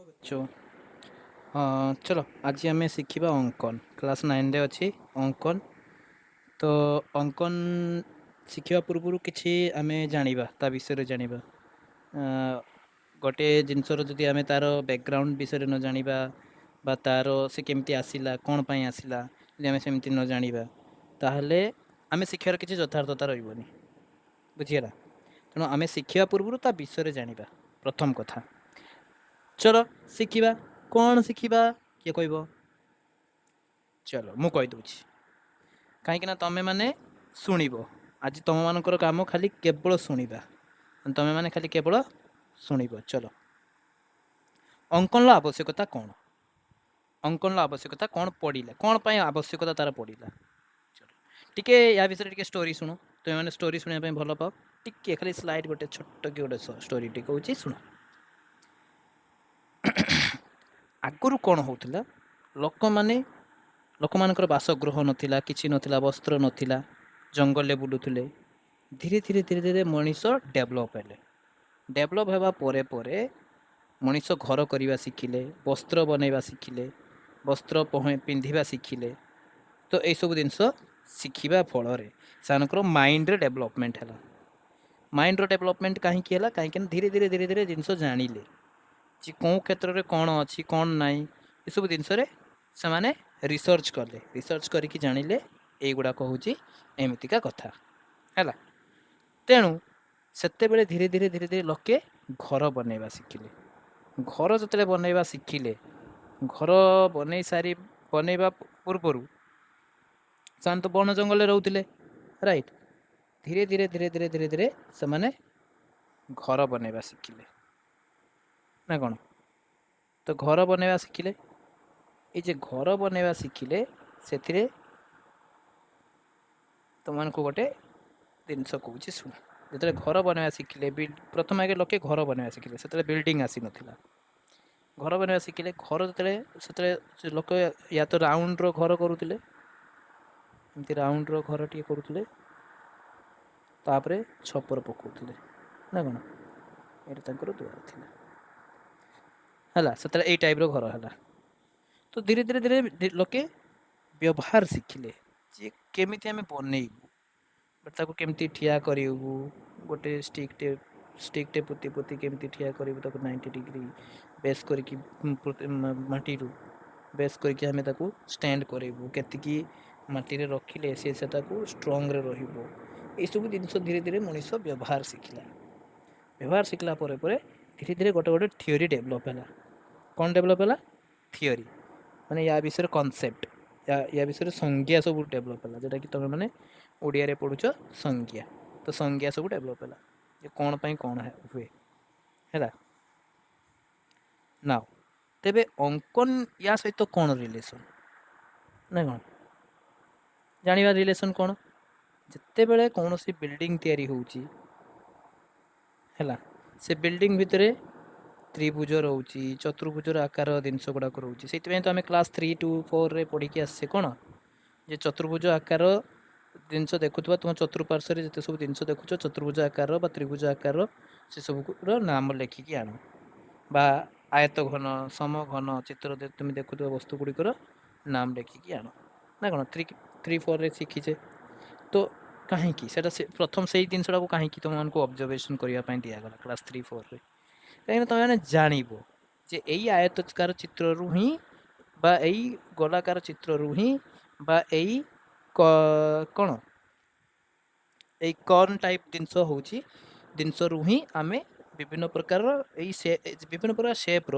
ଚୋ ଚલો ଆଜି ଆମେ ଶିଖିବା ଅଙ୍କନ। କ୍ଲାସ୍ 9ରେ ଅଛି ଅଙ୍କନ। ତ ଅଙ୍କନ ଶିଖିବା ପୂର୍ବରୁ କିଛି ଆମେ ଜାଣିବା, ତା ବିଷୟରେ ଜାଣିବା। ଗୋଟେ ଜିନିଷର ଯଦି ଆମେ ତା'ର ବ୍ୟାକଗ୍ରାଉଣ୍ଡ ବିଷୟରେ ନ ଜାଣିବା ବା ତା'ର ସେ କେମିତି ଆସିଲା, କ'ଣ ପାଇଁ ଆସିଲା, ଯଦି ଆମେ ସେମିତି ନ ଜାଣିବା, ତାହେଲେ ଆମେ ଶିଖିବାର କିଛି ଯଥାର୍ଥତା ରହିବନି। ବୁଝିଗଲା? ତେଣୁ ଆମେ ଶିଖିବା ପୂର୍ବରୁ ତା ବିଷୟରେ ଜାଣିବା ପ୍ରଥମ କଥା। ଚલો ଶିଖିବା। କ'ଣ ଶିଖିବା କିଏ କହିବ? ଚલો ମୁଁ କହିଦେଉଛି, କାହିଁକିନା ତମେମାନେ ଶୁଣିବ। ଆଜି ତୁମମାନଙ୍କର କାମ ଖାଲି କେବଳ ଶୁଣିବା, ତମେମାନେ ଖାଲି କେବଳ ଶୁଣିବ। ଚલો, ଅଙ୍କନର ଆବଶ୍ୟକତା କ'ଣ? ଅଙ୍କନର ଆବଶ୍ୟକତା କ'ଣ ପଡ଼ିଲା? କ'ଣ ପାଇଁ ଆବଶ୍ୟକତା ତା'ର ପଡ଼ିଲା? ଚલો ଟିକେ ୟା ବିଷୟରେ ଟିକେ ଷ୍ଟୋରି ଶୁଣ। ତୁମେମାନେ ଷ୍ଟୋରି ଶୁଣିବା ପାଇଁ ଭଲ ପାଅ। ଟିକେ ଖାଲି ସ୍ଲାଇଡ଼ ଗୋଟେ ଛୋଟ କି ଗୋଟେ ଷ୍ଟୋରିଟେ କହୁଛି, ଶୁଣ। ଆଗରୁ କ'ଣ ହେଉଥିଲା, ଲୋକମାନଙ୍କର ବାସଗୃହ ନଥିଲା, କିଛି ନଥିଲା, ବସ୍ତ୍ର ନଥିଲା, ଜଙ୍ଗଲରେ ବୁଲୁଥିଲେ। ଧୀରେ ଧୀରେ ଧୀରେ ଧୀରେ ମଣିଷ ଡେଭଲପ୍ ହେଲେ। ଡେଭଲପ୍ ହେବା ପରେ ପରେ ମଣିଷ ଘର କରିବା ଶିଖିଲେ, ବସ୍ତ୍ର ବନେଇବା ଶିଖିଲେ, ବସ୍ତ୍ର ପିନ୍ଧିବା ଶିଖିଲେ। ତ ଏଇସବୁ ଜିନିଷ ଶିଖିବା ଫଳରେ ସେମାନଙ୍କର ମାଇଣ୍ଡରେ ଡେଭଲପମେଣ୍ଟ ହେଲା। ମାଇଣ୍ଡର ଡେଭଲପମେଣ୍ଟ କାହିଁକି ହେଲା? କାହିଁକିନା ଧୀରେ ଧୀରେ ଧୀରେ ଧୀରେ ଜିନିଷ ଜାଣିଲେ ଯେ କେଉଁ କ୍ଷେତ୍ରରେ କ'ଣ ଅଛି କ'ଣ ନାହିଁ, ଏସବୁ ଜିନିଷରେ ସେମାନେ ରିସର୍ଚ୍ଚ କଲେ। ରିସର୍ଚ୍ଚ କରିକି ଜାଣିଲେ ଏଇଗୁଡ଼ାକ ହେଉଛି ଏମିତିକା କଥା ହେଲା। ତେଣୁ ସେତେବେଳେ ଧୀରେ ଧୀରେ ଧୀରେ ଧୀରେ ଲୋକେ ଘର ବନେଇବା ଶିଖିଲେ। ଘର ଯେତେବେଳେ ବନେଇବା ଶିଖିଲେ, ଘର ବନେଇ ସାରି ବନେଇବା ପୂର୍ବରୁ ସେମାନେ ତ ବଣ ଜଙ୍ଗଲରେ ରହୁଥିଲେ, ରାଇଟ୍? ଧୀରେ ଧୀରେ ଧୀରେ ଧୀରେ ଧୀରେ ଧୀରେ ସେମାନେ ଘର ବନେଇବା ଶିଖିଲେ ନା କ'ଣ? ତ ଘର ବନେଇବା ଶିଖିଲେ। ଏଇ ଯେ ଘର ବନେଇବା ଶିଖିଲେ, ସେଥିରେ ତୁମମାନଙ୍କୁ ଗୋଟେ ଜିନିଷ କହୁଛି, ଶୁଣ। ଯେତେବେଳେ ଘର ବନେଇବା ଶିଖିଲେ, ପ୍ରଥମେ ଆଗେ ଲୋକେ ଘର ବନେଇବା ଶିଖିଲେ। ସେତେବେଳେ ବିଲ୍ଡିଂ ଆସିନଥିଲା। ଘର ବନେଇବା ଶିଖିଲେ। ଘର ଯେତେବେଳେ, ସେତେବେଳେ ସେ ଲୋକ ୟା ତ ରାଉଣ୍ଡର ଘର କରୁଥିଲେ, ଏମିତି ରାଉଣ୍ଡର ଘର ଟିକେ କରୁଥିଲେ, ତାପରେ ଛପର ପକାଉଥିଲେ ନା କ'ଣ? ଏଇଟା ତାଙ୍କର ଦୁଆର ଥିଲା। ହେଲା, ସେତେବେଳେ ଏଇ ଟାଇପ୍ର ଘର ହେଲା। ତ ଧୀରେ ଧୀରେ ଧୀରେ ଲୋକେ ବ୍ୟବହାର ଶିଖିଲେ ଯେ କେମିତି ଆମେ ବନେଇବୁ, ବଟ୍ ତାକୁ କେମିତି ଠିଆ କରିବୁ, ଗୋଟେ ଷ୍ଟିକ୍ଟେ ପୋତି ପୋତି କେମିତି ଠିଆ କରିବୁ, ତାକୁ 90 ଡିଗ୍ରୀ ବେସ୍ କରିକି, ମାଟିରୁ ବେସ୍ କରିକି ଆମେ ତାକୁ ଷ୍ଟାଣ୍ଡ କରେଇବୁ, କେତିକି ମାଟିରେ ରଖିଲେ ସେ ସେଟାକୁ ଷ୍ଟ୍ରଙ୍ଗରେ ରହିବ। ଏଇସବୁ ଜିନିଷ ଧୀରେ ଧୀରେ ମଣିଷ ବ୍ୟବହାର ଶିଖିଲା। ବ୍ୟବହାର ଶିଖିଲା ପରେ ପରେ ଧୀରେ ଧୀରେ ଗୋଟେ ଗୋଟେ ଥିଓରି ଡେଭଲପ୍ ହେଲା। କ'ଣ ଡେଭଲପ୍ ହେଲା? ଥିଓରି ମାନେ ୟା ବିଷୟରେ କନସେପ୍ଟ, ୟା ବିଷୟରେ ସଂଜ୍ଞା ସବୁ ଡେଭଲପ୍ ହେଲା, ଯେଉଁଟାକି ତୁମେମାନେ ଓଡ଼ିଆରେ ପଢ଼ୁଛ ସଂଜ୍ଞା। ତ ସଂଜ୍ଞା ସବୁ ଡେଭଲପ୍ ହେଲା ଯେ କ'ଣ ପାଇଁ କ'ଣ ହୁଏ। ହେଲା ନା? ତେବେ ଅଙ୍କନ ୟା ସହିତ କ'ଣ ରିଲେସନ୍ ନା କ'ଣ ଜାଣିବା? ରିଲେସନ୍ କ'ଣ? ଯେତେବେଳେ କୌଣସି ବିଲ୍ଡିଂ ତିଆରି ହେଉଛି, ହେଲା, ସେ ବିଲ୍ଡିଂ ଭିତରେ ତ୍ରିଭୁଜ ରହୁଛି, ଚତୁର୍ଭୁଜର ଆକାର ଜିନିଷ ଗୁଡ଼ାକ ରହୁଛି। ସେଇଥିପାଇଁ ତ ଆମେ କ୍ଲାସ୍ 3 ଟୁ 4ରେ ପଢ଼ିକି ଆସିଛେ କ'ଣ ଯେ ଚତୁର୍ଭୁଜ ଆକାର ଜିନିଷ ଦେଖୁଥିବା, ତୁମ ଚତୁଃପାର୍ଶ୍ୱରେ ଯେତେ ସବୁ ଜିନିଷ ଦେଖୁଛ ଚତୁର୍ଭୁଜ ଆକାର ବା ତ୍ରିଭୁଜ ଆକାର, ସେସବୁର ନାମ ଲେଖିକି ଆଣ, ବା ଆୟତ ଘନ, ସମଘନ ଚିତ୍ର ତୁମେ ଦେଖୁଥିବା ବସ୍ତୁ ଗୁଡ଼ିକର ନାମ ଲେଖିକି ଆଣ ନା କ'ଣ? 3 4ରେ ଶିଖିଛେ। ତ କାହିଁକି ସେଇଟା ସେ ପ୍ରଥମ ସେଇ ଜିନିଷଟାକୁ କାହିଁକି ତୁମମାନଙ୍କୁ ଅବଜର୍ଭେସନ୍ କରିବା ପାଇଁ ଦିଆଗଲା କ୍ଲାସ୍ 3 4ରେ? କାହିଁକିନା ତୁମେମାନେ ଜାଣିବ ଯେ ଏଇ ଆୟତକାର ଚିତ୍ରରୁ ହିଁ ବା ଏଇ ଗୋଲାକାର ଚିତ୍ରରୁ ହିଁ ବା ଏଇ କ'ଣ ଏଇ କର୍ନ ଟାଇପ୍ ଜିନିଷ ହେଉଛି, ଜିନିଷରୁ ହିଁ ଆମେ ବିଭିନ୍ନ ପ୍ରକାରର ଏଇ ସେ ବିଭିନ୍ନ ପ୍ରକାର ସେପ୍ର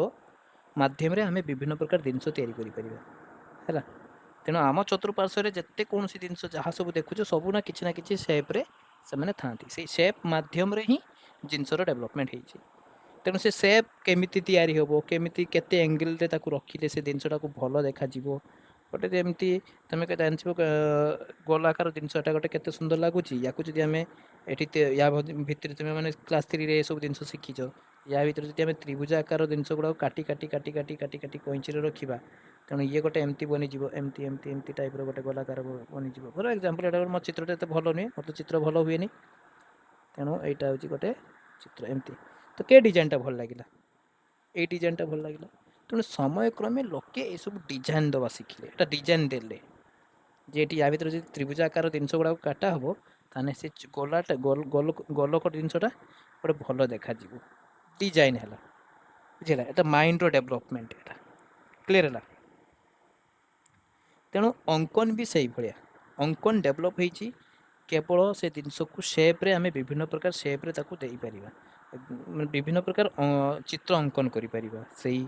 ମାଧ୍ୟମରେ ଆମେ ବିଭିନ୍ନ ପ୍ରକାର ଜିନିଷ ତିଆରି କରିପାରିବା। ହେଲା? ତେଣୁ ଆମ ଚତୁଃପାର୍ଶ୍ୱରେ ଯେତେ କୌଣସି ଜିନିଷ ଯାହା ସବୁ ଦେଖୁଛ, ସବୁ ନା କିଛି ନା କିଛି ସେପ୍ରେ ସେମାନେ ଥାଆନ୍ତି। ସେଇ ସେପ୍ ମାଧ୍ୟମରେ ହିଁ ଜିନିଷର ଡେଭଲପମେଣ୍ଟ ହେଇଛି। ତେଣୁ ସେ ସେପ୍ କେମିତି ତିଆରି ହେବ, କେମିତି କେତେ ଏଙ୍ଗେଲରେ ତାକୁ ରଖିଲେ ସେ ଜିନିଷଟାକୁ ଭଲ ଦେଖାଯିବ। ଗୋଟେ ଯେମିତି ତୁମେ ଜାଣିଥିବ, ଗୋଲାକାର ଜିନିଷଟା ଗୋଟେ କେତେ ସୁନ୍ଦର ଲାଗୁଛି। ୟାକୁ ଯଦି ଆମେ ଏଠି ୟା ଭିତରେ, ତୁମେ ମାନେ କ୍ଲାସ୍ 3ରେ ଏସବୁ ଜିନିଷ ଶିଖିଛ, ୟା ଭିତରେ ଯଦି ଆମେ ତ୍ରିଭୁଜ ଆକାର ଜିନିଷ ଗୁଡ଼ାକୁ କାଟି କାଟି କାଟି କାଟି କାଟି କାଟି କଇଁଚିରେ ରଖିବା, ତେଣୁ ଇଏ ଗୋଟେ ଏମିତି ବନିଯିବ, ଏମିତି ଏମିତି ଏମିତି ଟାଇପ୍ର ଗୋଟେ ଗୋଲାକାର ବନିଯିବ। ଫର୍ ଏକ୍ଜାମ୍ପଲ୍, ଏଇଟା ମୋ ଚିତ୍ରଟା ଏତେ ଭଲ ନୁହେଁ, ମୋର ତ ଚିତ୍ର ଭଲ ହୁଏନି। ତେଣୁ ଏଇଟା ହେଉଛି ଗୋଟେ ଚିତ୍ର ଏମିତି। ତ କେ ଡିଜାଇନଟା ଭଲ ଲାଗିଲା? ଏଇ ଡିଜାଇନଟା ଭଲ ଲାଗିଲା। ତେଣୁ ସମୟକ୍ରମେ ଲୋକେ ଏସବୁ ଡିଜାଇନ ଦେବା ଶିଖିଲେ। ଏଇଟା ଡିଜାଇନ ଦେଲେ ଯେ ଏଠି ୟା ଭିତରେ ଯଦି ତ୍ରିଭୁଜ ଆକାର ଜିନିଷ ଗୁଡ଼ାକ କାଟା ହେବ, ତାହେଲେ ସେ ଗୋଲାଟା ଗୋଲକ ଜିନିଷଟା ଗୋଟେ ଭଲ ଦେଖାଯିବ, ଡିଜାଇନ ହେଲା। ବୁଝିଲା? ଏଟା ମାଇଣ୍ଡର ଡେଭଲପମେଣ୍ଟ, ଏଟା କ୍ଲିୟର ହେଲା। ତେଣୁ ଅଙ୍କନ ବି ସେଇଭଳିଆ ଅଙ୍କନ ଡେଭଲପ୍ ହେଇଛି କେବଳ ସେ ଜିନିଷକୁ ସେପ୍ରେ ଆମେ ବିଭିନ୍ନ ପ୍ରକାର ସେପ୍ରେ ତାକୁ ଦେଇପାରିବା, ମାନେ ବିଭିନ୍ନ ପ୍ରକାର ଚିତ୍ର ଅଙ୍କନ କରିପାରିବା। ସେଇ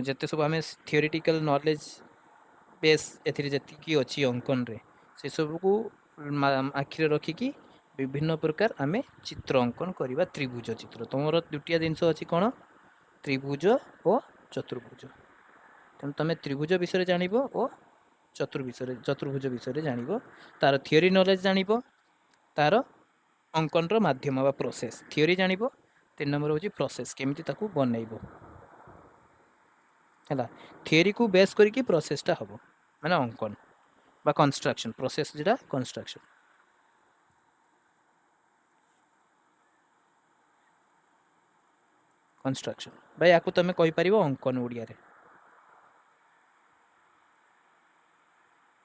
ଯେତେ ସବୁ ଆମେ ଥିଓରିଟିକାଲ ନଲେଜ ବେସ୍ ଏଥିରେ ଯେତିକି ଅଛି ଅଙ୍କନରେ, ସେସବୁକୁ ଆଖିରେ ରଖିକି ବିଭିନ୍ନ ପ୍ରକାର ଆମେ ଚିତ୍ର ଅଙ୍କନ କରିବା। ତ୍ରିଭୁଜ ଚିତ୍ର ତୁମର ଦୁଇଟିଆ ଜିନିଷ ଅଛି, କ'ଣ? ତ୍ରିଭୁଜ ଓ ଚତୁର୍ଭୁଜ। ତେଣୁ ତୁମେ ତ୍ରିଭୁଜ ବିଷୟରେ ଜାଣିବ ଓ ଚତୁର୍ଭୁଜ ବିଷୟରେ ଜାଣିବ, ତାର ଥିଓରି ନଲେଜ ଜାଣିବ, ତାର ଅଙ୍କନର ମାଧ୍ୟମ ବା ପ୍ରୋସେସ୍ ଥିଓରି ଜାଣିବ। 3 ନମ୍ବର ହେଉଛି ପ୍ରୋସେସ୍, କେମିତି ତାକୁ ବନେଇବ। ହେଲା, ଥିଓରିକୁ ବେସ୍ କରିକି ପ୍ରୋସେସ୍ଟା ହେବ, ମାନେ ଅଙ୍କନ ବା କନଷ୍ଟ୍ରକ୍ସନ୍ ପ୍ରୋସେସ୍, ଯେଉଁଟା କନଷ୍ଟ୍ରକ୍ସନ୍। କନଷ୍ଟ୍ରକ୍ସନ୍ ବା ୟାକୁ ତୁମେ କହିପାରିବ ଅଙ୍କନ ଓଡ଼ିଆରେ।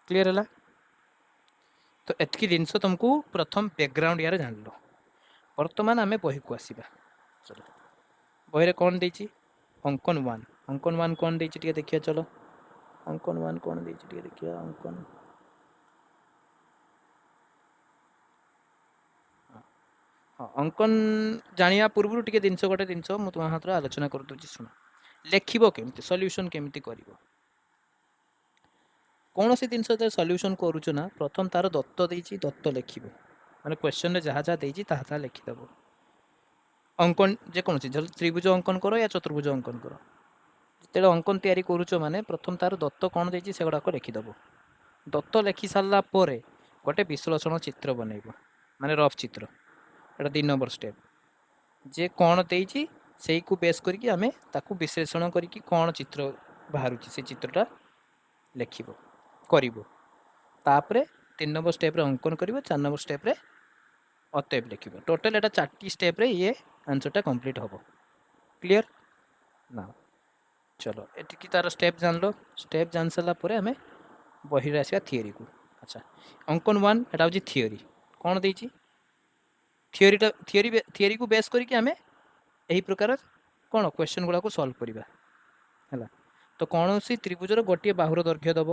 କ୍ଲିୟର ହେଲା? ତ ଏତିକି ଜିନିଷ ତୁମକୁ ପ୍ରଥମ ବ୍ୟାକଗ୍ରାଉଣ୍ଡ ୟାର ଜାଣିଲ। ବର୍ତ୍ତମାନ ଆମେ ବହିକୁ ଆସିବା। ଚलो, ବହିରେ କ'ଣ ଦେଇଛି? ଅଙ୍କନ 1। ଅଙ୍କନ 1 କ'ଣ ଦେଇଛି ଟିକେ ଦେଖିବା। ଚलो, ଅଙ୍କନ 1 କ'ଣ ଦେଇଛି ଟିକେ ଦେଖିବା। ଅଙ୍କନ, ହଁ, ଅଙ୍କନ ଜାଣିବା ପୂର୍ବରୁ ଟିକେ ଜିନିଷ, ଗୋଟେ ଜିନିଷ ମୁଁ ତୁମ ହାତରେ ଆଲୋଚନା କରିଦେଉଛି, ଶୁଣ। ଲେଖିବ କେମିତି, ସଲ୍ୟୁସନ୍ କେମିତି କରିବ? କୌଣସି ଜିନିଷ ଯେତେବେଳେ ସଲ୍ୟୁସନ୍ କରୁଛ ନା, ପ୍ରଥମ ତାର ଦତ୍ତ ଦେଇଛି, ଦତ୍ତ ଲେଖିବ, ମାନେ କ୍ୱେଶ୍ଚନରେ ଯାହା ଯାହା ଦେଇଛି ତାହା ତାହା ଲେଖିଦେବ। ଅଙ୍କନ ଯେକୌଣସି, ତ୍ରିଭୁଜ ଅଙ୍କନ କର ୟା ଚତୁର୍ଭୁଜ ଅଙ୍କନ କର, ଯେତେବେଳେ ଅଙ୍କନ ତିଆରି କରୁଛ ମାନେ ପ୍ରଥମ ତାର ଦତ୍ତ କ'ଣ ଦେଇଛି ସେଗୁଡ଼ାକ ଲେଖିଦେବ। ଦତ୍ତ ଲେଖି ସାରିଲା ପରେ ଗୋଟେ ବିଶ୍ଳେଷଣ ଚିତ୍ର ବନେଇବ, ମାନେ ରଫ୍ ଚିତ୍ର। ଏଇଟା 2 ନମ୍ବର ଷ୍ଟେପ୍। ଯେ କ'ଣ ଦେଇଛି ସେଇକୁ ବେସ୍ କରିକି ଆମେ ତାକୁ ବିଶ୍ଳେଷଣ କରିକି କ'ଣ ଚିତ୍ର ବାହାରୁଛି ସେ ଚିତ୍ରଟା ଲେଖିବ, କରିବ। ତାପରେ 3 ନମ୍ବର ଷ୍ଟେପ୍ରେ ଅଙ୍କନ କରିବ, 4 ନମ୍ବର ଷ୍ଟେପ୍ରେ ଅତଏବ ଲେଖିବ। ଟୋଟାଲ୍ ଏଇଟା 4ଟି ଷ୍ଟେପ୍ରେ ଇଏ ଆନ୍ସର୍ଟା କମ୍ପ୍ଲିଟ୍ ହେବ। କ୍ଲିଅର୍ ନା? ଚलो, ଏତିକି ତାର ଷ୍ଟେପ୍ ଜାଣିଲ। ଷ୍ଟେପ୍ ଜାଣି ସାରିଲା ପରେ ଆମେ ବହିରେ ଆସିବା ଥିଓରିକୁ। ଆଚ୍ଛା, ଅଙ୍କନ 1 ଏଇଟା ହେଉଛି ଥିଓରି। କ'ଣ ଦେଇଛି? ଥିଓରିଟା, ଥିଓରିକୁ ବେସ୍ କରିକି ଆମେ ଏହି ପ୍ରକାର କ'ଣ କ୍ୱେଶ୍ଚନ୍ ଗୁଡ଼ାକୁ ସଲ୍ଭ କରିବା। ହେଲା, ତ କୌଣସି ତ୍ରିଭୁଜର ଗୋଟିଏ ବାହୁର ଦୈର୍ଘ୍ୟ ଦେବ।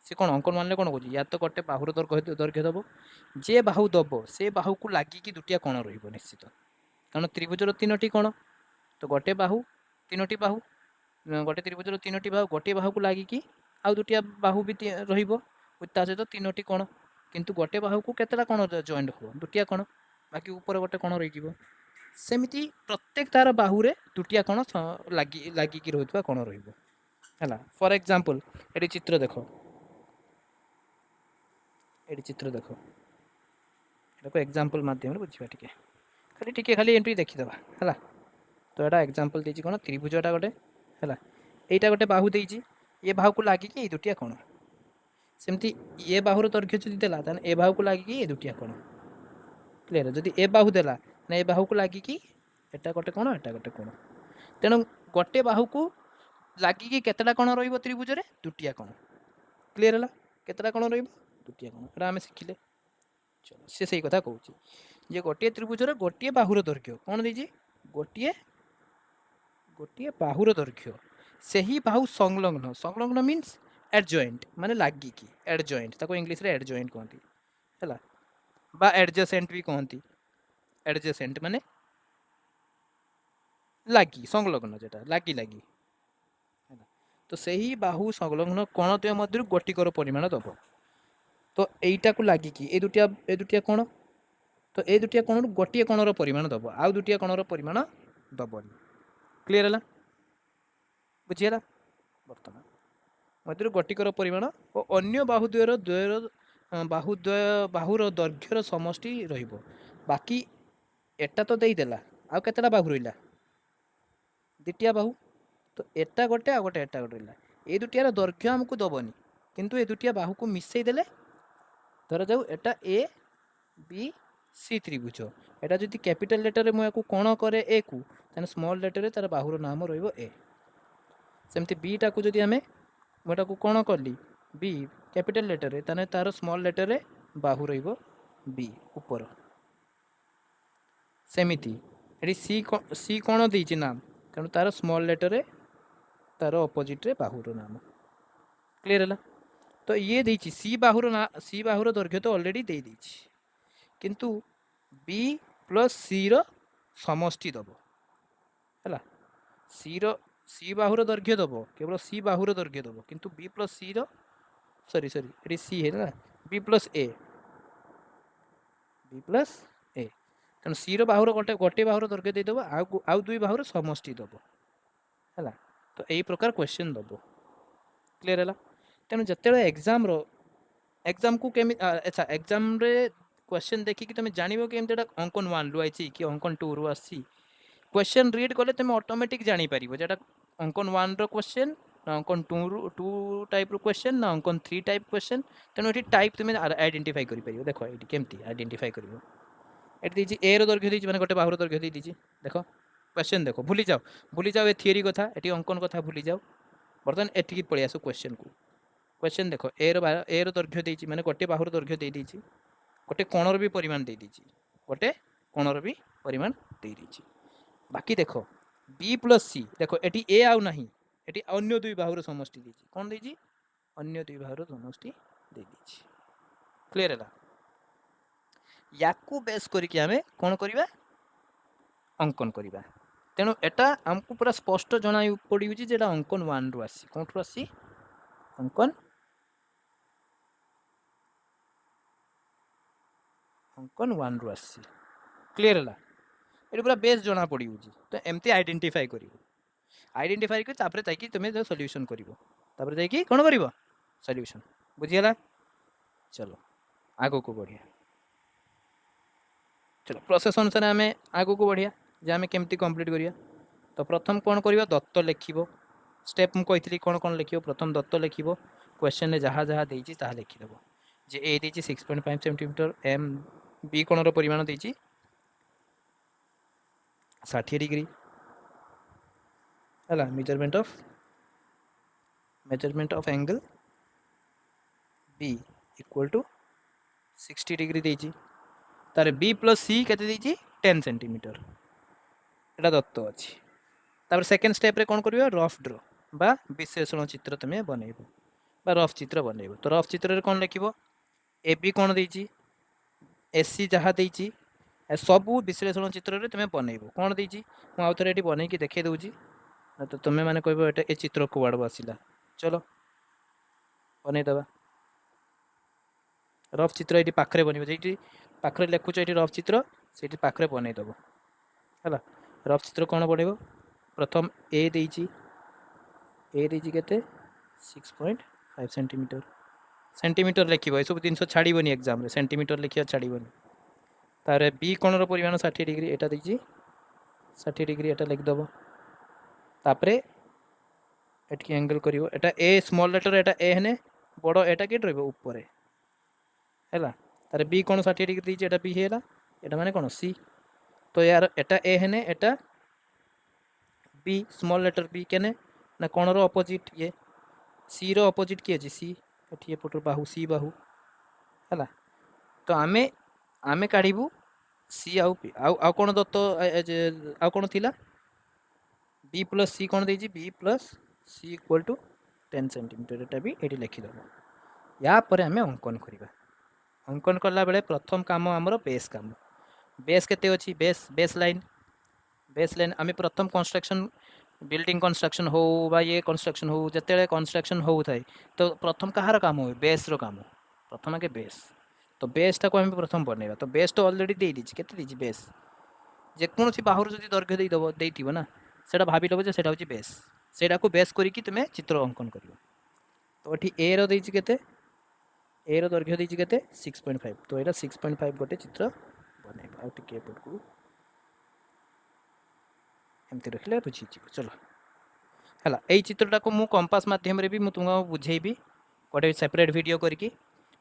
ସେ କ'ଣ ଅଙ୍କନ 1ରେ କ'ଣ କହୁଛି? ୟା ତ ଗୋଟେ ବାହୁର ଦୈର୍ଘ୍ୟ ଦେବ, ଯେ ବାହୁ ଦେବ ସେ ବାହୁକୁ ଲାଗିକି ଦୁଟିଆ କୋଣ ରହିବ ନିଶ୍ଚିତ, କାରଣ ତ୍ରିଭୁଜର 3ଟି କୋଣ। ତ ଗୋଟେ ବାହୁ 3ଟି ବାହୁ, ଗୋଟେ ତ୍ରିଭୁଜର 3ଟି ବାହୁ, ଗୋଟିଏ ବାହୁକୁ ଲାଗିକି ଆଉ ଦୁଟିଆ ବାହୁ ବି ରହିବ, ତା ସହିତ 3ଟି କୋଣ। କିନ୍ତୁ ଗୋଟେ ବାହୁକୁ କେତେଟା କୋଣ ଜଏଣ୍ଟ ହେବ? ଦୁଟିଆ କୋଣ, ବାକି ଉପରେ ଗୋଟେ କୋଣ ରହିଯିବ। ସେମିତି ପ୍ରତ୍ୟେକ ତାର ବାହୁରେ ଦୁଟିଆ କୋଣ ଲାଗିକି ରହୁଥିବା କୋଣ ରହିବ। ହେଲା, ଫର୍ ଏକ୍ଜାମ୍ପଲ୍ ଏଠି ଚିତ୍ର ଦେଖ, ଏଠି ଚିତ୍ର ଦେଖ, ଏଟାକୁ ଏକ୍ଜାମ୍ପଲ୍ ମାଧ୍ୟମରେ ବୁଝିବା ଟିକେ, ଖାଲି ଟିକେ ଖାଲି ଏମିତି ଦେଖିଦେବା। ହେଲା, ତ ଏଇଟା ଏକ୍ଜାମ୍ପଲ୍ ଦେଇଛି କ'ଣ? ତ୍ରିଭୁଜଟା ଗୋଟେ। ହେଲା, ଏଇଟା ଗୋଟେ ବାହୁ ଦେଇଛି, ଏ ବାହୁକୁ ଲାଗିକି ଏଇ ଦୁଟିଆ କୋଣ। ସେମିତି ଏ ବାହୁର ଦୈର୍ଘ୍ୟ ଯଦି ଦେଲା, ତାହେଲେ ଏ ବାହୁକୁ ଲାଗିକି ଏ ଦୁଟିଆ କୋଣ। କ୍ଲିୟର? ଯଦି ଏ ବାହୁ ଦେଲା, ତାହେଲେ ଏ ବାହୁକୁ ଲାଗିକି ଏଟା ଗୋଟେ କୋଣ, ଏଟା ଗୋଟେ କୋଣ। ତେଣୁ ଗୋଟେ ବାହୁକୁ ଲାଗିକି କେତେଟା କୋଣ ରହିବ ତ୍ରିଭୁଜରେ? ଦୁଟିଆ କୋଣ। କ୍ଲିୟର ହେଲା? କେତେଟା କୋଣ ରହିବ? ଦୁଟିଆ କୋଣ। ଏଟା ଆମେ ଶିଖିଲେ। ଚलो, ସେ ସେଇ କଥା କହୁଛି ଯେ ଗୋଟିଏ ତ୍ରିଭୁଜର ଗୋଟିଏ ବାହୁର ଦୈର୍ଘ୍ୟ କ'ଣ ଦେଇଛି? ଗୋଟିଏ ବାହୁର ଦୈର୍ଘ୍ୟ, ସେହି ବାହୁ ସଂଲଗ୍ନ, ସଂଲଗ୍ନ ମିନ୍ସ ଆଡ଼ଜଏଣ୍ଟ, ମାନେ ଲାଗିକି, ଆଡ଼ଜଏଣ୍ଟ, ତାକୁ ଇଂଲିଶରେ ଆଡ଼ଜଏଣ୍ଟ କହନ୍ତି, ହେଲା, ବା ଆଡ଼ଜସେଣ୍ଟ ବି କହନ୍ତି। ଆଡ଼ଜସେଣ୍ଟ ମାନେ ଲାଗି, ସଂଲଗ୍ନ, ଯେଟା ଲାଗି ଲାଗି, ହେଲା। ତ ସେହି ବାହୁ ସଂଲଗ୍ନ କୋଣ ଦ୍ୱୟ ମଧ୍ୟରୁ ଗୋଟିକର ପରିମାଣ ଦେବ। ତ ଏଇଟାକୁ ଲାଗିକି ଏ ଦୁଟିଆ କୋଣ, ତ ଏ ଦୁଟିଆ କୋଣରୁ ଗୋଟିଏ କୋଣର ପରିମାଣ ଦେବ, ଆଉ ଦୁଟିଆ କୋଣର ପରିମାଣ ଦେବନି। କ୍ଲିୟର ହେଲା? ବୁଝିହେଲା? ବର୍ତ୍ତମାନ ମଧ୍ୟରୁ ଗୋଟିକର ପରିମାଣ ଓ ଅନ୍ୟ ବାହୁ ଦ୍ୱୟର ଦ୍ୱୟର ବାହୁ ଦ୍ୱୟ ବାହୁର ଦୈର୍ଘ୍ୟର ସମଷ୍ଟି ରହିବ। ବାକି ଏଟା ତ ଦେଇଦେଲା, ଆଉ କେତେଟା ବାହୁ ରହିଲା? ଦ୍ୱିତୀୟ ବାହୁ। ତ ଏଟା ଗୋଟେ ଆଉ ଗୋଟେ ଏଟା ଗୋଟେ ରହିଲା। ଏଇ ଦୁଟିଆର ଦୈର୍ଘ୍ୟ ଆମକୁ ଦେବନି, କିନ୍ତୁ ଏ ଦୁଟିଆ ବାହୁକୁ ମିଶାଇ ଦେଲେ, ଧରାଯାଉ ଏଟା ଏ ବି ସି ତ୍ରିଭୁଜ, ଏଟା ଯଦି କ୍ୟାପିଟାଲ ଲେଟରରେ ମୁଁ ୟାକୁ କୋଣ କରେ ଏ କୁ, ତାହେଲେ ସ୍ମଲ୍ ଲେଟର୍ରେ ତା'ର ବାହୁର ନାମ ରହିବ ଏ। ସେମିତି ବିଟାକୁ ଯଦି ଆମେ, ମୁଁ ଏଟାକୁ କ'ଣ କଲି, ବି କ୍ୟାପିଟାଲ୍ ଲେଟର୍ରେ, ତାହେଲେ ତା'ର ସ୍ମଲ୍ ଲେଟର୍ରେ ବାହୁ ରହିବ ବି ଉପର। ସେମିତି ଏଠି ସି, ସି କ'ଣ ଦେଇଛି ନାମ, ତେଣୁ ତା'ର ସ୍ମଲ୍ ଲେଟର୍ରେ ତା'ର ଅପୋଜିଟ୍ରେ ବାହୁର ନାମ। କ୍ଲିୟର୍ ହେଲା? ତ ଇଏ ଦେଇଛି ସି ବାହୁର ନା, ସି ବାହୁର ଦୈର୍ଘ୍ୟ ତ ଅଲରେଡ଼ି ଦେଇଦେଇଛି, କିନ୍ତୁ ବି ପ୍ଲସ୍ ସିର ସମଷ୍ଟି ଦେବ। ହେଲା, ସିର ସି ବାହୁର ଦୈର୍ଘ୍ୟ ଦେବ, କେବଳ ସି ବାହୁର ଦୈର୍ଘ୍ୟ ଦେବ, କିନ୍ତୁ ବି ପ୍ଲସ୍ ସିର, ସରି ସରି, ଏଠି ସି ହେଲା, ବି ପ୍ଲସ୍ ଏ, ବି ପ୍ଲସ୍ ଏ। ତେଣୁ ସିର ବାହୁର ଗୋଟେ ବାହୁର ଦୈର୍ଘ୍ୟ ଦେଇଦେବ, ଆଉ ଦୁଇ ବାହୁର ସମଷ୍ଟି ଦେବ। ହେଲା, ତ ଏଇ ପ୍ରକାର କ୍ୱେଶ୍ଚନ୍ ଦେବ। କ୍ଲିୟର୍ ହେଲା? ତେଣୁ ଯେତେବେଳେ ଏକ୍ଜାମ୍କୁ କେମିତି, ଆଚ୍ଛା, ଏକ୍ଜାମ୍ରେ କ୍ୱେଶ୍ଚନ୍ ଦେଖିକି ତୁମେ ଜାଣିବ କେମିତି ଏଇଟା ଅଙ୍କନ 1ରୁ ଆଇଛି କି ଅଙ୍କନ 2ରୁ ଆସିଛି? କ୍ୱେଶ୍ଚନ୍ ରିଡ୍ କଲେ ତୁମେ ଅଟୋମେଟିକ୍ ଜାଣିପାରିବ ଯେ ଏଇଟା ଅଙ୍କନ 1ର କ୍ୱେଶ୍ଚନ୍ ନା ଅଙ୍କନ 2ରୁ 2 ଟାଇପ୍ର କ୍ୱେଶ୍ଚନ୍ ନା ଅଙ୍କନ 3 ଟାଇପ୍ କ୍ୱେଶ୍ଚନ୍। ତେଣୁ ଏଠି ଟାଇପ୍ ତୁମେ ଆଇଡେଣ୍ଟିଫାଇ କରିପାରିବ। ଦେଖ ଏଇଠି କେମିତି ଆଇଡେଣ୍ଟିଫାଇ କରିବ। ଏଠି ଦେଇଛି ଏ ର ଦୈର୍ଘ୍ୟ ଦେଇଛି, ମାନେ ଗୋଟେ ବାହୁର ଦୈର୍ଘ୍ୟ ଦେଇଦେଇଛି। ଦେଖ କ୍ୱେଶ୍ଚନ୍ ଦେଖ, ଭୁଲି ଯାଅ, ଭୁଲି ଯାଅ ଏ ଥିଓରି କଥା, ଏଠି ଅଙ୍କନ କଥା ଭୁଲି ଯାଅ। ବର୍ତ୍ତମାନ ଏଠିକି ପଳେଇ ଆସ କ୍ୱେଶ୍ଚନ୍କୁ। କ୍ୱେଶ୍ଚନ୍ ଦେଖ, ଏ ର ଦୈର୍ଘ୍ୟ ଦେଇଛି, ମାନେ ଗୋଟେ ବାହୁର ଦୈର୍ଘ୍ୟ ଦେଇଦେଇଛି, ଗୋଟେ କୋଣର ବି ପରିମାଣ ଦେଇଦେଇଛି, ଗୋଟେ କୋଣର ବି ପରିମାଣ ଦେଇଦେଇଛି। ବାକି ଦେଖ ବି ପ୍ଲସ୍ ସି, ଦେଖ ଏଠି ଏ ଆଉ ନାହିଁ, ଏଠି ଅନ୍ୟ ଦୁଇ ବାହୁର ସମଷ୍ଟି ଦେଇଛି। କ'ଣ ଦେଇଛି? ଅନ୍ୟ ଦୁଇ ବାହୁର ସମଷ୍ଟି ଦେଇଦେଇଛି। କ୍ଲିୟର୍ ହେଲା? ୟାକୁ ବେସ୍ କରିକି ଆମେ କ'ଣ କରିବା? ଅଙ୍କନ କରିବା। ତେଣୁ ଏଟା ଆମକୁ ପୁରା ସ୍ପଷ୍ଟ ଜଣା ପଡ଼ିଯାଉଛି ଯେ ଏଟା ଅଙ୍କନ 1ରୁ ଆସିଛି। କେଉଁଠୁ ଆସିଛି? ଅଙ୍କନ 1ରୁ ଆସିଛି। କ୍ଲିୟର୍ ହେଲା? ଏଠି ପୁରା ବେସ୍ ଜଣା ପଡ଼ିଯାଉଛି। ତ ଏମିତି ଆଇଡେଣ୍ଟିଫାଇ କରିବ, ଆଇଡେଣ୍ଟିଫାଇ କରି ତାପରେ ଯାଇକି ତୁମେ ସଲ୍ୟୁସନ୍ କରିବ, ତାପରେ ଯାଇକି କ'ଣ କରିବ? ସଲ୍ୟୁସନ୍। ବୁଝିଗଲା? ଚलो ଆଗକୁ ବଢ଼ିଆ। ଚलो ପ୍ରୋସେସ୍ ଅନୁସାରେ ଆମେ ଆଗକୁ ବଢ଼ିଆ ଯେ ଆମେ କେମିତି କମ୍ପ୍ଲିଟ୍ କରିବା। ତ ପ୍ରଥମ କ'ଣ କରିବା? ଦତ୍ତ ଲେଖିବ। ଷ୍ଟେପ୍ ମୁଁ କହିଥିଲି କ'ଣ କ'ଣ ଲେଖିବ। ପ୍ରଥମ ଦତ୍ତ ଲେଖିବ, କ୍ୱେଶ୍ଚନ୍ରେ ଯାହା ଯାହା ଦେଇଛି ତାହା ଲେଖିଦେବ। ଯେ ଏ ଦେଇଛି 6.5 ସେଣ୍ଟିମିଟର, ଏମ୍ ବି କୋଣର ପରିମାଣ ଦେଇଛି 60 ଡିଗ୍ରୀ। ହେଲା, measurement of angle B equal to 60 degree ଦେଇଛି। ତାର ବି ପ୍ଲସ୍ ସି କେତେ ଦେଇଛି? 10 ସେଣ୍ଟିମିଟର। ଏଟା ଦତ୍ତ ଅଛି। ତାପରେ ସେକେଣ୍ଡ ଷ୍ଟେପ୍ରେ କ'ଣ କରିବ? ରଫ୍ ଡ୍ର ବା ବିଶ୍ଳେଷଣ ଚିତ୍ର ତୁମେ ବନେଇବ ବା ରଫ୍ ଚିତ୍ର ବନେଇବ। ତ ରଫ୍ ଚିତ୍ରରେ କ'ଣ ଲେଖିବ? ଏ ବି କ'ଣ ଦେଇଛି, ଏସ୍ ସି ଯାହା ଦେଇଛି, ସବୁ ବିଶ୍ଳେଷଣ ଚିତ୍ରରେ ତୁମେ ବନେଇବ। କ'ଣ ଦେଇଛି ମୁଁ ଆଉ ଥରେ ଏଠି ବନେଇକି ଦେଖେଇ ଦେଉଛି, ତ ତୁମେ ମାନେ କହିବ ଏଟା ଏ ଚିତ୍ର କୁଆଡ଼ୁ ଆସିଲା। ଚलो ବନେଇଦେବା। ରଫ୍ ଚିତ୍ର ଏଇଠି ପାଖରେ ବନିବ, ଯେଉଁଠି ପାଖରେ ଲେଖୁଛ ଏଇଠି ରଫ୍ ଚିତ୍ର, ସେଇଠି ପାଖରେ ବନେଇଦେବ। ହେଲା, ରଫ୍ ଚିତ୍ର କ'ଣ ବନେଇବ? ପ୍ରଥମ ଏ ଦେଇଛି, ଏ ଦେଇଛି କେତେ? 6.5 ସେଣ୍ଟିମିଟର। ସେଣ୍ଟିମିଟର ଲେଖିବ, ଏସବୁ ଜିନିଷ ଛାଡ଼ିବନି ଏକ୍ଜାମ୍ରେ, ସେଣ୍ଟିମିଟର ଲେଖିବା ଛାଡ଼ିବନି। ତାପରେ ବି କୋଣର ପରିମାଣ 60 ଡିଗ୍ରୀ, ଏଟା ଦେଇଛି 60 ଡିଗ୍ରୀ, ଏଟା ଲେଖିଦେବ। ତାପରେ ଏଠିକି ଆଙ୍ଗେଲ୍ କରିବ, ଏଟା ଏ ସ୍ମଲ୍ ଲେଟର୍, ଏଟା ଏ ହେନେ ବଡ଼ ଏଟା କେଠି ରହିବ? ଉପରେ। ହେଲା, ତାପରେ ବି କୋଣ 60 ଡିଗ୍ରୀ ଦେଇଛି, ଏଟା ବି ହେଇଗଲା, ଏଟା ମାନେ କ'ଣ? ସି। ତ ୟାର ଏଟା ଏ ହେନେ ଏଟା ବି, ସ୍ମଲ୍ ଲେଟର୍ ବି କେନେ ନା କୋଣର ଅପୋଜିଟ୍ ଇଏ, ସିର ଅପୋଜିଟ୍ କିଏ ଅଛି? ସି। ଏଠି ଏପଟର ବାହୁ ସି ବାହୁ। ହେଲା, ତ ଆମେ କାଢ଼ିବୁ ସି ଆଉ ପି। ଆଉ କ'ଣ ଦତ୍ତ, ଆଉ କ'ଣ ଥିଲା? ବି ପ୍ଲସ୍ ସି କ'ଣ ଦେଇଛି? B plus C equal to 10 centimetre, ଏଟା ବି ଏଠି ଲେଖିଦେବ। ୟା ପରେ ଆମେ ଅଙ୍କନ କରିବା। ଅଙ୍କନ କଲାବେଳେ ପ୍ରଥମ କାମ ଆମର ବେସ୍ କାମ। ବେସ୍ କେତେ ଅଛି? ବେସ୍ ଲାଇନ୍, ବେସ୍ ଲାଇନ୍ ଆମେ ପ୍ରଥମ କନଷ୍ଟ୍ରକ୍ସନ୍, ବିଲ୍ଡିଂ କନଷ୍ଟ୍ରକ୍ସନ୍ ହଉ ବା ଇଏ କନଷ୍ଟ୍ରକ୍ସନ୍ ହଉ, ଯେତେବେଳେ କନଷ୍ଟ୍ରକ୍ସନ୍ ହେଉଥାଏ ତ ପ୍ରଥମ କାହାର କାମ ହୁଏ? ବେସ୍ର କାମ। ପ୍ରଥମ ଆଗେ ବେସ୍। ତ ବେସ୍ଟାକୁ ଆମେ ପ୍ରଥମ ବନେଇବା। ତ ବେସ୍ ତ ଅଲରେଡ଼ି ଦେଇଦେଇଛି, କେତେ ଦେଇଛି ବେସ୍? ଯେକୌଣସି ବାହୁରୁ ଯଦି ଦୈର୍ଘ୍ୟ ଦେଇଦେବ, ଦେଇଥିବ ନା, ସେଇଟା ଭାବିଦେବ ଯେ ସେଇଟା ହେଉଛି ବେସ୍। ସେଇଟାକୁ ବେସ୍ କରିକି ତୁମେ ଚିତ୍ର ଅଙ୍କନ କରିବ। ତ ଏଠି ଏ ର ଦେଇଛି କେତେ? ଏ ର ଦୈର୍ଘ୍ୟ ଦେଇଛି କେତେ? 6.5। ତ ଏଇଟା 6.5 ଗୋଟେ ଚିତ୍ର ବନେଇବ। ଆଉ ଟିକେ ଏପଟକୁ ଏମିତି ରଖିଲେ ବୁଝିଯିବ। ଚलो ହେଲା, ଏଇ ଚିତ୍ରଟାକୁ ମୁଁ କମ୍ପାସ୍ ମାଧ୍ୟମରେ ବି ମୁଁ ତୁମକୁ ବୁଝେଇବି ଗୋଟେ ସେପାରେଟ୍ ଭିଡ଼ିଓ କରିକି।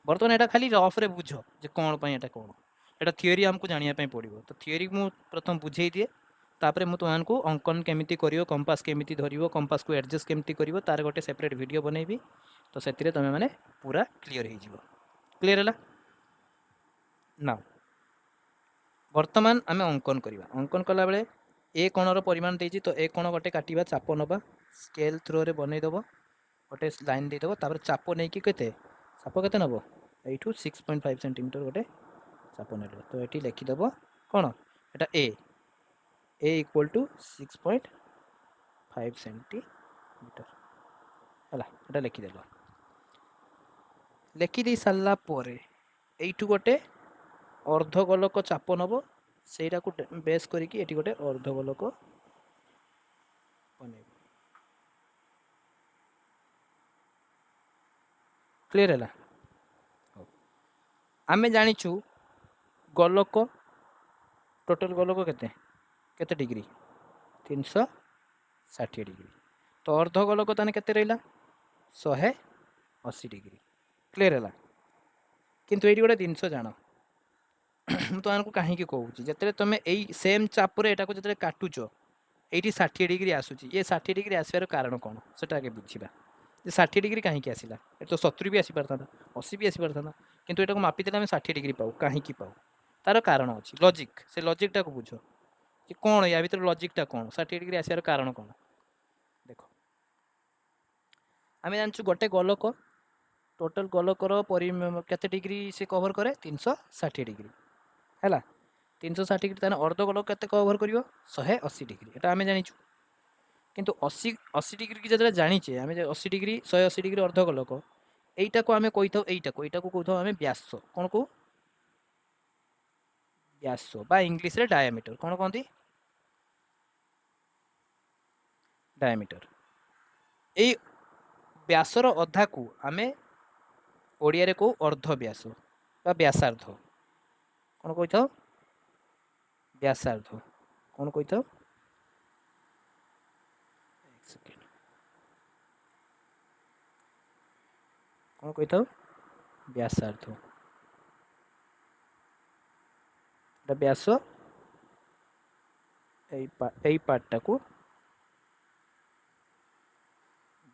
ବର୍ତ୍ତମାନ ଏଇଟା ଖାଲି ରଫ୍ରେ ବୁଝ ଯେ କ'ଣ ପାଇଁ ଏଇଟା କ'ଣ, ଏଇଟା ଥିଓରି ଆମକୁ ଜାଣିବା ପାଇଁ ପଡ଼ିବ। ତ ଥିଓରି ମୁଁ ପ୍ରଥମ ବୁଝେଇ ଦିଏ, ତାପରେ ମୁଁ ତୁମମାନଙ୍କୁ ଅଙ୍କନ କେମିତି କରିବ, କମ୍ପାସ୍ କେମିତି ଧରିବ, କମ୍ପାସ୍କୁ ଆଡ଼ଜଷ୍ଟ କେମିତି କରିବ, ତାର ଗୋଟେ ସେପାରେଟ୍ ଭିଡ଼ିଓ ବନେଇବି। ତ ସେଥିରେ ତୁମେମାନେ ପୁରା କ୍ଲିଅର୍ ହେଇଯିବ। କ୍ଲିଅର୍ ହେଲା ନା? ବର୍ତ୍ତମାନ ଆମେ ଅଙ୍କନ କରିବା। ଅଙ୍କନ କଲାବେଳେ ଏ କୋଣର ପରିମାଣ ଦେଇଛି, ତ ଏ କୋଣ ଗୋଟେ କାଟିବା, ଚାପ ନେବା, ସ୍କେଲ୍ ଥ୍ରୋରେ ବନେଇଦେବ, ଗୋଟେ ଲାଇନ୍ ଦେଇଦେବ। ତାପରେ ଚାପ ନେଇକି କେତେ ଚାପ କେତେ ନେବ, ଏଇଠୁ 6.5 ସେଣ୍ଟିମିଟର ଗୋଟେ ଚାପ ନେଲ। ତ ଏଠି ଲେଖିଦେବ କ'ଣ, ଏଟା ଏ ଏ ଇକ୍ୱାଲ୍ ଟୁ 6.5 ସେଣ୍ଟିମିଟର ହେଲା। ଏଟା ଲେଖିଦେଲ। ଲେଖିଦେଇ ସାରିଲା ପରେ ଏଇଠୁ ଗୋଟେ ଅର୍ଦ୍ଧଗୋଲକ ଚାପ ନେବ, ସେଇଟାକୁ ବେସ୍ କରିକି ଏଠି ଗୋଟେ ଅର୍ଦ୍ଧଗୋଲକ ବନେଇବ। କ୍ଲିଅର୍ ହେଲା? ହଉ, ଆମେ ଜାଣିଛୁ ଗୋଲକ, ଟୋଟାଲ୍ ଗୋଲକ କେତେ, କେତେ ଡିଗ୍ରୀ, 360 ଡିଗ୍ରୀ। ତ ଅର୍ଦ୍ଧଗୋଲକ ତାହେଲେ କେତେ ରହିଲା, 180 ଡିଗ୍ରୀ। କ୍ଲିଅର୍ ହେଲା? କିନ୍ତୁ ଏଇଠି ଗୋଟେ ଜିନିଷ ଜାଣ, ମୁଁ ତୁମମାନଙ୍କୁ କାହିଁକି କହୁଛି, ଯେତେବେଳେ ତୁମେ ଏଇ ସେମ୍ ଚାପରେ ଏଟାକୁ ଯେତେବେଳେ କାଟୁଛ, ଏଇଠି 60 ଡିଗ୍ରୀ ଆସୁଛି। ଇଏ 60 ଡିଗ୍ରୀ ଆସିବାର କାରଣ କ'ଣ ସେଟା ଆଗେ ବୁଝିବା। ଯେ 60 ଡିଗ୍ରୀ କାହିଁକି ଆସିଲା? ଏଠି ତ 70 ବି ଆସିପାରିଥାନ୍ତା, 80 ବି ଆସିପାରିଥାନ୍ତା, କିନ୍ତୁ ଏଟାକୁ ମାପିଦେଲେ ଆମେ 60 ଡିଗ୍ରୀ ପାଉ। କାହିଁକି ପାଉ? ତାର କାରଣ ଅଛି, ଲଜିକ୍। ସେ ଲଜିକ୍ଟାକୁ ବୁଝ ଯେ କ'ଣ ୟା ଭିତରେ ଲଜିକ୍ଟା କ'ଣ, 60 ଡିଗ୍ରୀ ଆସିବାର କାରଣ କ'ଣ। ଦେଖ, ଆମେ ଜାଣିଛୁ ଗୋଟେ ଗୋଲକ, ଟୋଟାଲ୍ ଗୋଲକର କେତେ ଡିଗ୍ରୀ ସେ କଭର୍ କରେ, 360 ଡିଗ୍ରୀ ହେଲା। 360 ଡିଗ୍ରୀ, ତାହେଲେ ଅର୍ଦ୍ଧ ଗୋଲକ କେତେ କଭର୍ କରିବ, 180 ଡିଗ୍ରୀ, ଏଟା ଆମେ ଜାଣିଛୁ। କିନ୍ତୁ 80 ଡିଗ୍ରୀ ଯେତେବେଳେ ଜାଣିଛେ ଆମେ, ଯେ 80 ଡିଗ୍ରୀ, 180 ଡିଗ୍ରୀ ଅର୍ଦ୍ଧ ଗୋଲକ, ଏଇଟାକୁ ଆମେ କହିଥାଉ, ଏଇଟାକୁ କହୁଥାଉ ଆମେ ବ୍ୟାସ। କ'ଣ କହୁ? ବ୍ୟାସ, ବା ଇଂଲିଶରେ ଡାୟାମିଟର। କ'ଣ କହନ୍ତି? ଡାୟାମିଟର। ଏଇ ବ୍ୟାସର ଅଧାକୁ ଆମେ ଓଡ଼ିଆରେ କହୁ ଅର୍ଦ୍ଧ ବ୍ୟାସ ବା ବ୍ୟାସାର୍ଦ୍ଧ। କ'ଣ କହିଥାଉ? ବ୍ୟାସାର୍ଦ୍ଧ। କ'ଣ କହିଥାଉ? ସେକେଣ୍ଡ, କ'ଣ କହିଥାଉ? ବ୍ୟାସାର୍ଦ୍ଧ। ଏଟା ବ୍ୟାସ, ଏଇ ପାର୍ଟଟାକୁ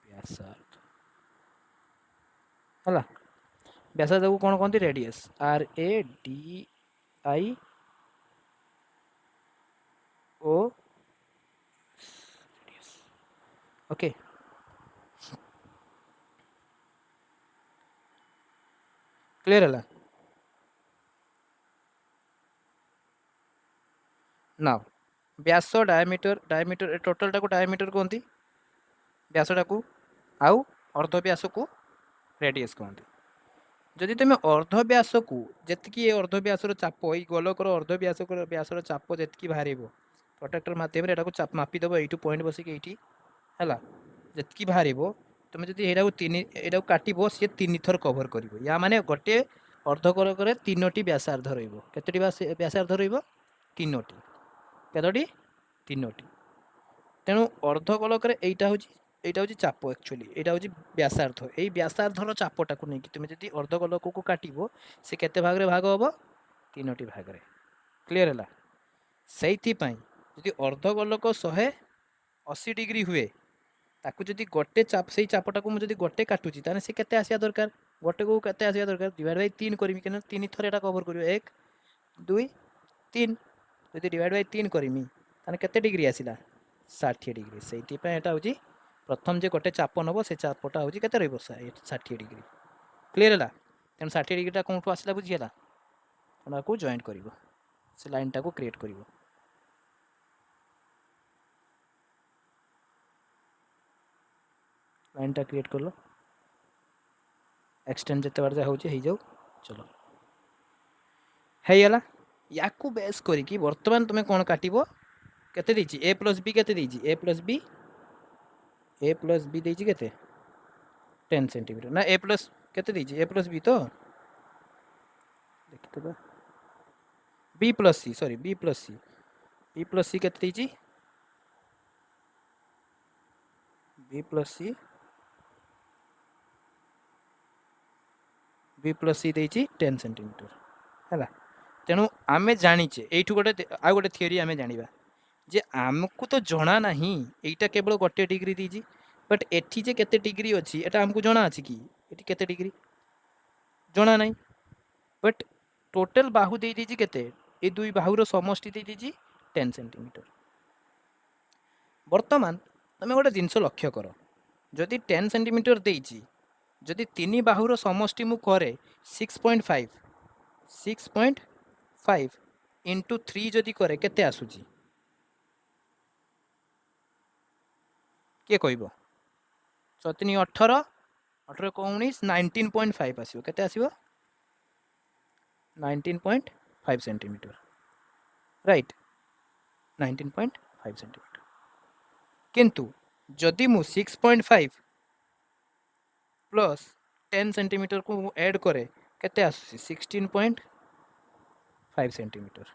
ବ୍ୟାସାର୍ଦ୍ଧ ହେଲା। ବ୍ୟାସାର୍ଦ୍ଧକୁ କ'ଣ କହନ୍ତି? Radius, R A D I O, radius. Okay, clear ହେଲା? ନା, ବ୍ୟାସ ଡାୟାମିଟର, ଡାୟାମିଟର ଟୋଟାଲଟାକୁ ଡାୟାମିଟର କୁହନ୍ତି ବ୍ୟାସଟାକୁ, ଆଉ ଅର୍ଦ୍ଧ ବ୍ୟାସକୁ ରେଡ଼ିୟସ୍ କୁହନ୍ତି। ଯଦି ତୁମେ ଅର୍ଦ୍ଧ ବ୍ୟାସକୁ ଯେତିକି, ଏ ଅର୍ଦ୍ଧ ବ୍ୟାସର ଚାପ, ଏଇ ଗୋଲକର ଅର୍ଦ୍ଧ ବ୍ୟାସର ଚାପ ଯେତିକି ବାହାରିବ, ପ୍ରଟ୍ରାକ୍ଟର ମାଧ୍ୟମରେ ଏଟାକୁ ଚାପ ମାପିଦେବ, ଏଇଠୁ ପଏଣ୍ଟ ବସିକି ଏଇଠି ହେଲା, ଯେତିକି ବାହାରିବ, ତୁମେ ଯଦି ଏଇଟାକୁ ତିନି, ଏଇଟାକୁ କାଟିବ, ସିଏ 3 ଥର କଭର୍ କରିବ। ୟା ମାନେ ଗୋଟିଏ ଅର୍ଦ୍ଧଗୋଲକରେ 3ଟି ବ୍ୟାସାର୍ଦ୍ଧ ରହିବ। କେତୋଟି ବ୍ୟାସାର୍ଦ୍ଧ ରହିବ? 3ଟି। କେତୋଟି? 3ଟି। ତେଣୁ ଅର୍ଦ୍ଧଗୋଲକରେ ଏଇଟା ହେଉଛି ଚାପ, ଆକ୍ଚୁଆଲି ଏଇଟା ହେଉଛି ବ୍ୟାସାର୍ଦ୍ଧ। ଏଇ ବ୍ୟାସାର୍ଦ୍ଧର ଚାପଟାକୁ ନେଇକି ତୁମେ ଯଦି ଅର୍ଦ୍ଧଗୋଲକକୁ କାଟିବ, ସେ କେତେ ଭାଗରେ ଭାଗ ହେବ? 3ଟି ଭାଗରେ। କ୍ଲିଅର୍ ହେଲା? ସେଇଥିପାଇଁ ଯଦି ଅର୍ଦ୍ଧଗୋଲକ 180 ଡିଗ୍ରୀ ହୁଏ, ତାକୁ ଯଦି ଗୋଟେ ଚାପ, ସେଇ ଚାପଟାକୁ ମୁଁ ଯଦି ଗୋଟେ କାଟୁଛି, ତାହେଲେ ସେ କେତେ ଆସିବା ଦରକାର? ଗୋଟେକୁ କେତେ ଆସିବା ଦରକାର? ଡିଭାଇଡ଼ ବାଇ 3 କରିବି, କାହିଁକିନା 3 ଥର ଏଇଟା କଭର୍ କରିବ, 1 2 3। ଯଦି ଡିଭାଇଡ଼ ବାଇ 3 କରିମି, ତାହେଲେ କେତେ ଡିଗ୍ରୀ ଆସିଲା? 60 ଡିଗ୍ରୀ। ସେଇଥିପାଇଁ ଏଇଟା ହେଉଛି ପ୍ରଥମ ଯେ ଗୋଟେ ଚାପ ନେବ, ସେ ଚାପଟା ହେଉଛି କେତେ ରହିବ? 60 ଡିଗ୍ରୀ। କ୍ଲିଅର୍ ହେଲା? ତେଣୁ 60 ଡିଗ୍ରୀଟା କେଉଁଠୁ ଆସିଲା ବୁଝିହେଲା? ତେଣୁ ଆକୁ ଜଏଣ୍ଟ କରିବ, ସେ ଲାଇନ୍ଟାକୁ କ୍ରିଏଟ୍ କରିବ। ଲାଇନ୍ଟା କ୍ରିଏଟ୍ କଲ, ଏକ୍ସଟେଣ୍ଡ ଯେତେ ବାର ଯାହା ହେଉଛି ହେଇଯାଉ। ଚलो ହେଇଗଲା। ୟାକୁ ବେସ୍ କରିକି ବର୍ତ୍ତମାନ ତୁମେ କ'ଣ କାଟିବ? କେତେ ଦେଇଛି? ଏ ପ୍ଲସ୍ ବି କେତେ ଦେଇଛି? ଏ ପ୍ଲସ୍ ବି, ଏ ପ୍ଲସ୍ ବି ଦେଇଛି କେତେ? 10 ସେଣ୍ଟିମିଟର। ନା, ଏ ପ୍ଲସ୍ କେତେ ଦେଇଛି? ଏ ପ୍ଲସ୍ ବି ତ ଦେଖିଦେବା। B plus C, sorry, B plus C, B plus C କେତେ ଦେଇଛି? B plus C, B plus C ଦେଇଛି 10 ସେଣ୍ଟିମିଟର ହେଲା। ତେଣୁ ଆମେ ଜାଣିଛେ ଏଇଠୁ ଗୋଟେ ଆଉ ଗୋଟେ ଥିଓରି ଆମେ ଜାଣିବା। ଯେ ଆମକୁ ତ ଜଣା ନାହିଁ, ଏଇଟା କେବଳ ଗୋଟିଏ ଡିଗ୍ରୀ ଦେଇଛି, ବଟ୍ ଏଠି ଯେ କେତେ ଡିଗ୍ରୀ ଅଛି ଏଟା ଆମକୁ ଜଣା ଅଛି କି? ଏଠି କେତେ ଡିଗ୍ରୀ ଜଣା ନାହିଁ, ବଟ୍ ଟୋଟାଲ ବାହୁ ଦେଇ ଦେଇଛି କେତେ? ଏ ଦୁଇ ବାହୁର ସମଷ୍ଟି ଦେଇ ଦେଇଛି 10 ସେଣ୍ଟିମିଟର। ବର୍ତ୍ତମାନ ତମେ ଗୋଟେ ଜିନିଷ ଲକ୍ଷ୍ୟ କର, ଯଦି 10 ସେଣ୍ଟିମିଟର ଦେଇଛି, ଯଦି ତିନି ବାହୁର ସମଷ୍ଟି ମୁଁ କରେ 6.5, 6.5 into 3 ଯଦି କରେ କେତେ ଆସୁଛି, କିଏ କହିବ? ଛଅ ତିନି 18, 18 ଏକ 19, 19.5 ଆସିବ। କେତେ ଆସିବ? 19.5 centimeter, right? 19.5 centimeter। କିନ୍ତୁ ଯଦି ମୁଁ 6.5 ପ୍ଲସ୍ 10 ସେଣ୍ଟିମିଟରକୁ ମୁଁ ଆଡ଼୍ କରେ, କେତେ ଆସୁଛି? 16.5 centimeter।